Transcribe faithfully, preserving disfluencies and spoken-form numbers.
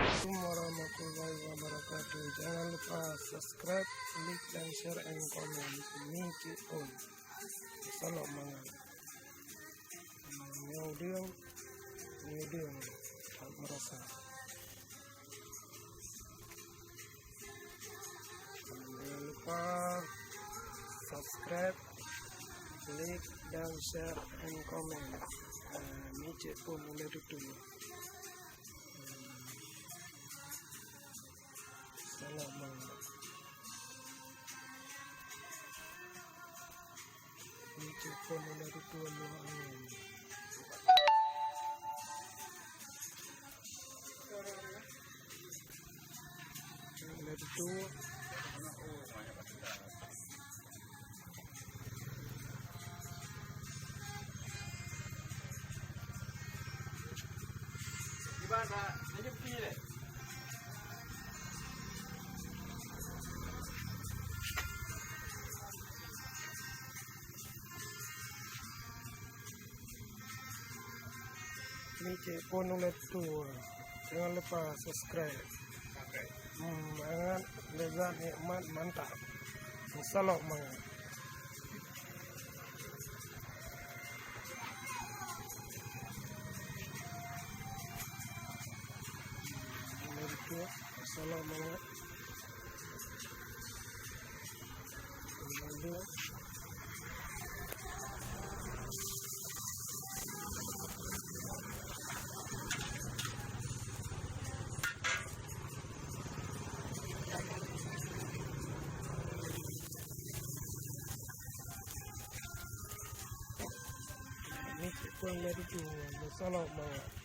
Assalamualaikum warahmatullahi wabarakatuh. Jangan lupa subscribe, like, dan share, and comment. Ni Cik Pon. Salam mangat. Nyoe deueng, nyoe deueng, that meurasa. Jangan lupa subscribe, like, dan share, and comment. Ah, ni Cik Pon ulèe tutoe. Salam mangat. Ni Cik Pon ulèe tutoe lôn angèn. Ulèe tutoe. Ni Cik Pon ulèe tutoe. Jangan lupa subscribe. Hmm, mangat, lezat, nikmat, mantap. Salam mangat. Salam mangat. Ni Cik Pon ulèe tutoe, salam mangat.